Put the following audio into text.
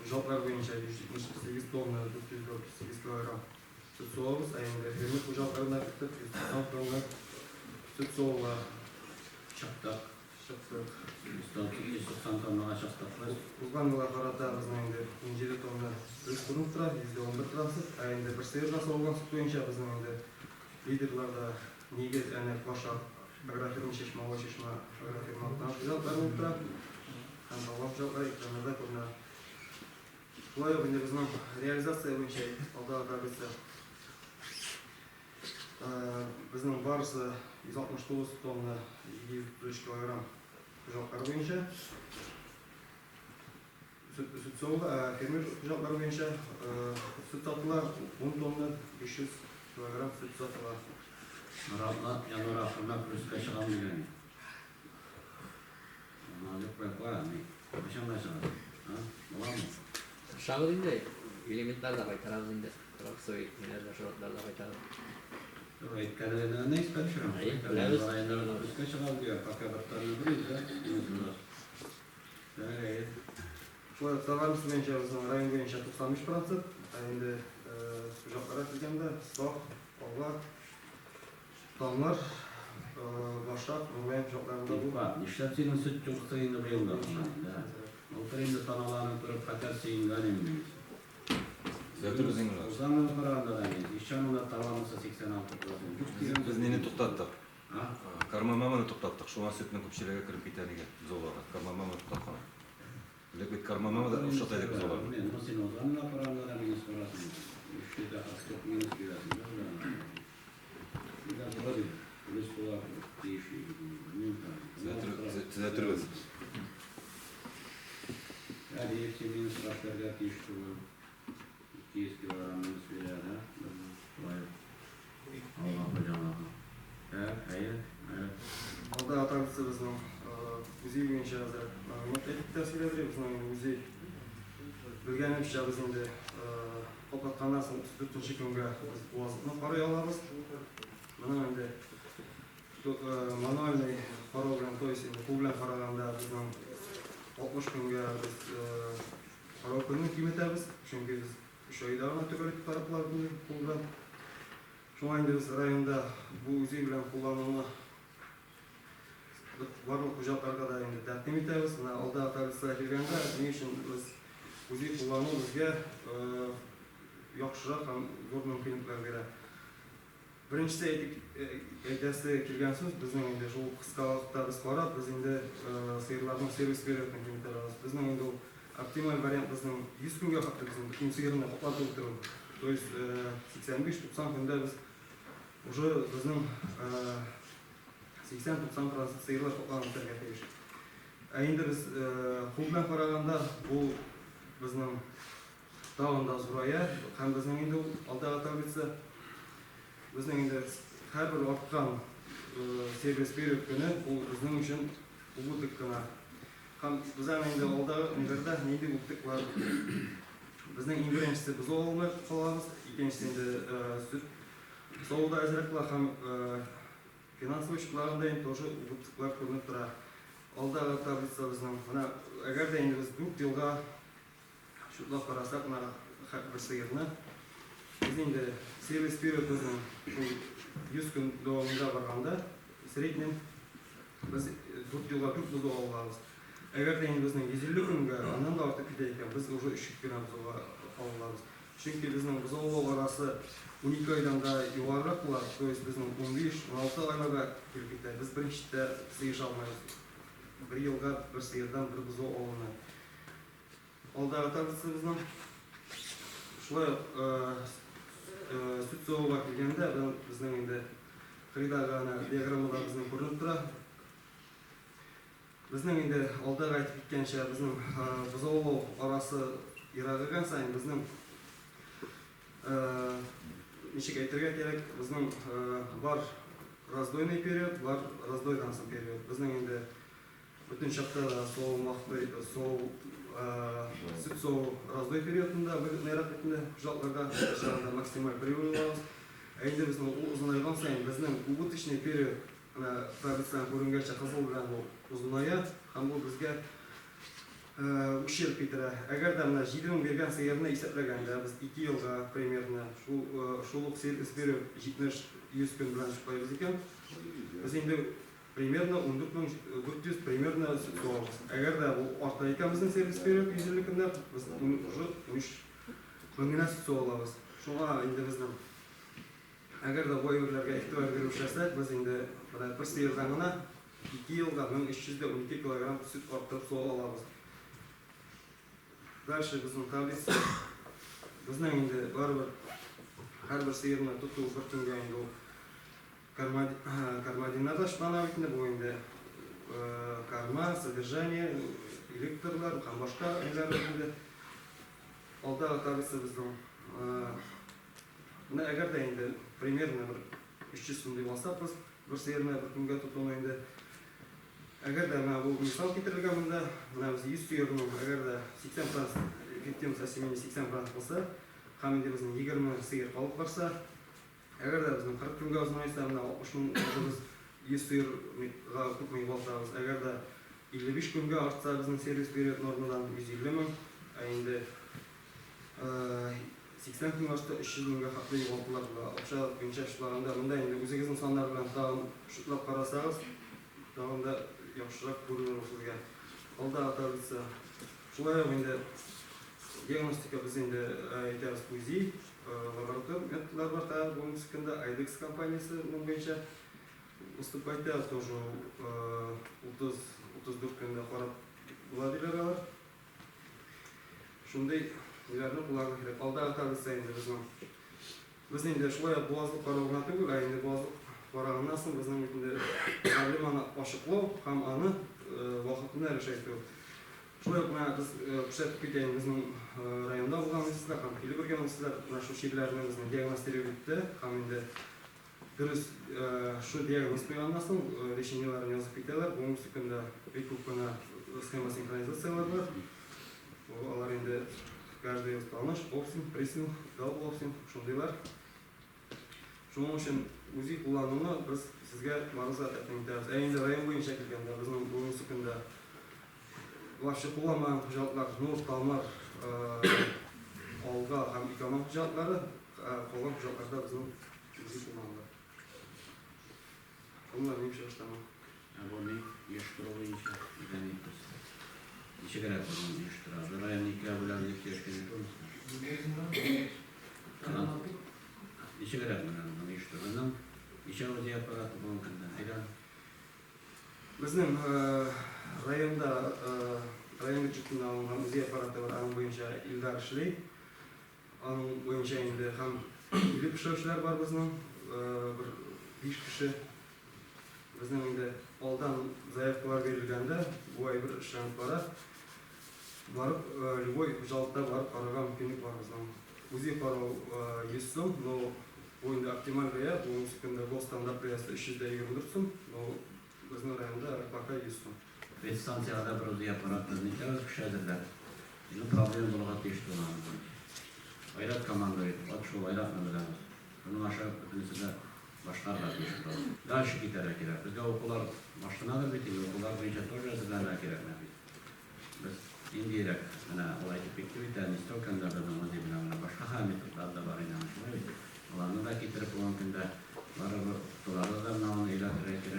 Хуҗалыклар буенча 178 тонна 438 килограмм сөт суабыз, ә инде фермер хуҗалыкларына кертеп 190 тонна сөт суыла. Чыктык. Чыктык. 190 тоннага чыктык без. Узган елга карата безнең инде 17 тонна плюс күренеп тора, 11 процент. Ә инде бер сыерга савылган сөт буенча безнең инде лидерларда Нигез, әнә, Башак, агрофирма Чишмә, Олы Чишмә агрофирма Актаныш хуҗалыклары булып тора. Һәм калган хуҗалыклар экраннарда күренә. Шулай ук инде безнең реализация буенча алдагы таблица. Безнең барысы 169 тонна 733 килограмм хуҗалыклар буенча. Сөт савыла, ә фермер хуҗалыклары буенча сөт сатыла 10 тонна 500 килограмм сөт сатыла. Наратлар январь ахырына плюска чыгам дигән. Аны куя кара, ни. Кайчанга чыгасың? А? Буламы? Тырышабыз инде, элементлар да кайтарабыз инде. Рапсовый ниләр дә, шротлар да кайтарабыз. Юк, әйткәнегезне генә искә төшерәм. Әйе, беләбез. Январь аенда плюска чыгабыз дигән, пока бер тонна бер йөз дә минус булыр. Шулай ук товарность буенча безнең район буенча 95 процент, ә инде хуҗалыкларга килгәндә Сак, Алга, Тамыр, Башак, Нурлаем хуҗалыкларында бу. Илфат, нишләп синең сөт юктыр инде быел да шуннан инде, ә? Былтыр инде таналарны күреп хәтәр сөенгән идем мин. Төзәтербез инде моны. Узган елга караганда да мин, иш янында товарныйсы 86 процент. Юк дигән Без нине туктаттык? А? Кармамаманы туктаттык. Шуңа сөтнең күпчелеге кереп китә нигә бозауларга. Кармамама туктаткан. Элек бит кармамама да ошата идек бозауларны. Менә, ну син узган елга караганда да минус барасың. 344 минус бирәсең да узган елга. Да вроде плюс була тиешле. Төзәтербез. Әле минус эшләргә тиеш түгел. 200 килограмм минус бирә, да? Шулай ук. Алга хуҗалыгы. Так, әйе, әйе. Алда таблица безнең УЗИ буенча әзрәк мәгълүмат әйтеп тә сөйләдек. Безнең инде УЗИ белгәнебезчә без инде каплатканнан соң 34 көнгә без буазлыкны карый алабыз. Моның инде мануальный карау белән, то есть инде кул белән караганда безнең 60 көнгә без карау көнен киметәбез, чөнки без өч айда гына төгәл итеп карап була кул белән. Шуңа инде без районда бу УЗИ белән куллануны барлык хуҗалыкларга да инде тәкъдим итәбез. Менә алдагы таблицага килгәндә, ни өчен без УЗИ куллану безгә яхшырак һәм зур мөмкинлекләр бирә. Беренчесе әйтик, әйтәсе килгән сүз, безнең инде шул кыска вакытта без карап, без инде сыерларның сервис периодын киметә алабыз. Безнең инде ул оптималь вариант безнең 100 көнгә хәтле безнең бөтен сыерны каплатып үтерү. То есть 85-90 көндә без уже безнең 80-90 процент сыерлар капланып бетәргә тиеш. Ә инде без кул белән караганда, бу безнең тагын да зурая һәм безнең инде ул алдагы таблица безнең инде һәрбер арткан сервис период көне ул безнең өчен убыток кына. Һәм без аны инде алдагы ниләрдә нинди убытоклар безнең иң беренчесе бозау алмый калабыз, икенчесе инде сөт саву да әзрәк була һәм финансовый счетларында инде тоже убытоклар күренеп тора. Алдагы таблица безнең менә әгәр дә инде без 4 елга Чутлап карасак, менә һәрбер сыерны без инде сервис период безнең шул 100 көн дәвамында барганда, в среднем без 4 елга 4 бозау алабыз. Әгәр дә инде безнең 150 көнгә, аннан да артып китә икән, без уже 3 генә бозауга ала алабыз. Чөнки безнең бозаулау арасы 12 айдан да югарырак була, то есть безнең 15-16 айларга килеп китә. Без берничек тә сыеша алмыйбыз. Бер елга бер сыердан бер бозау алуны. Алдагы таблицабызның шулай ук сөт савуга килгәндә, безнең инде кырыйдагы ана диаграммада безнең күренеп тора. Безнең инде алдагы әйтеп киткәнчә, безнең бозаулау арасы ерагайган саен безнең ничек әйтергә кирәк, безнең бар раздойный период, бар раздойдан соң период. Безнең инде Бөтен чакта да савым вакыты, саву, сөт саву раздой периодында выгодныйрак бит инде хуҗалыкларга, чагында максималь прибыль алабыз. Ә инде безнең ул озынайган саен безнең убыточный период, менә таблицадан күренгәнчә кызыл белән ул озыная һәм ул безгә Үч ел китерә. Әгәр дә менә 7000 биргән сыерны исәпләгәндә, без 2 елга примерно шул ук сервис бирү 70-100 көн белән чыклайбыз икән, без инде примерно 14 400 примерно сөт савабыз. Әгәр дә бу арта икән безнең сервис бирү 150 көндә, без уже 13 мең генә сөт сава алабыз. Шуңа инде безнең әгәр дә бу әйберләргә игътибар биреп эшләсәк, без инде менә бер сыердан гына 2 елга 1312 килограмм сөт арттырып сава алабыз. Дальше безнең таблица. Безнең инде барыбер һәрбер сыерны тоту бер көнгә инде ул Кармадиннар да шутлана бит инде, бу инде корма, содержание, электрлар һәм башка ниләр инде. Алдагы таблица безнең. Менә әгәр дә инде примерно бер 300 сум дип алсак без бер сыерны бер көнгә тотуны инде. Әгәр дә менә бу мисал китерелгән монда, менә без 100 сыерның әгәр дә 80% эффективность осеменения 80% булса, һәм инде безнең 20 сыер калып барса, әгәр дә безнең 40 көнгә озынайса, менә 60 мең уже без 100 сыерга күпме югалтабыз. Әгәр дә 55 көнгә артса безнең сервис бирү нормадан 150 мең, ә инде 80 көнгә артса 300 меңгә хәтле югалтулар була. Акча буенча шутлаганда, монда инде үзегезнең саннар белән тагын шутлап карасагыз, тагын да яхшырак күренер ул сезгә. Алдагы таблица. Шулай ук инде диагностика без инде әйтәбез УЗИ, лаборатор методлар бар тагы бүгенге көндә IDEX компаниясе моның буенча выступать итә, тоже 30-34 көндә карап була диләр алар. Шундый ниләрне кулланырга кирәк. Алдагы таблица инде безнең. Без инде шулай ук буазлык карау гына түгел, ә инде буазлык караганнан соң безнең бит инде проблеманы ачыклау һәм аны вакытында решать итү. Шулай ук менә без күрсәтеп китәйм, безнең районда булган сезләр һәм килеп йөргән сезләр менә шул чирләрне безнең диагностировать итте һәм инде дөрес шу диагноз куйганнан соң лечениеләрен язып китәләр. Бүгенге көндә бик күп кенә схема синхронизацияләр бар. Алар инде каждый таныш, Опсин, Присин, Дабл Опсин, шундыйлар. Шуның өчен УЗИ куллануны без сезгә барыгызга тәкъдим итәбез. Ә инде район буенча килгәндә, безнең бүгенге көндә вообще кулланмаган хуҗалыклар Нур, Тамыр, Алга һәм Икаман хуҗалыклары, калган хуҗалыкларда безнең УЗИ кулланыла. Шуның минем чыгыш тәмам. Ә бу ни оештыру буенча икән әйтегез. Ничегрәк моны оештыра? Бер район икегә бүләбез дип сөйләшкән идек. Ничегрәк менә моны оештыру? Ничә УЗИ аппараты бүгенге көндә? Әйдә. Безнең районда район бюджетында алынган УЗИ аппараты бар, аның буенча Илдар эшли. Аның буенча инде һәм килеп эшләүчеләр бар безнең, бер 5 кеше. Безнең инде алдан заявкалар бирелгәндә бу әйбер эшләнеп бара. Барып, любой хуҗалыкта барып карарга мөмкинлек бар безнең. УЗИ карау 100 сум, но бу инде оптималь бәя, бүгенге көндә госстандарт бәясе 324 сум, но безнең районда пока 100 сум. Ветстанциягә дә бер УЗИ аппарат без нитәбез, кеше әзерләп. Инде проблема булырга тиеш түгел аның буенча. Айрат команда бит, ат шул Айратны беләбез. Шуның аша бөтенесе дә башкарырга тиеш булабыз. Дальше китәргә кирәк. Безгә укулар башланадыр бит инде, укулар буенча тоже әзерләнергә кирәк Нәфис. Без ниндирәк, менә ул әйтеп китте бит, не столько анда безнең УЗИ белән менә башка һәм методлар да бар инде, шулай бит. Аларны да китереп бүгенге көндә барыбер укытуларны да менә аны өйрәтергә кирәк.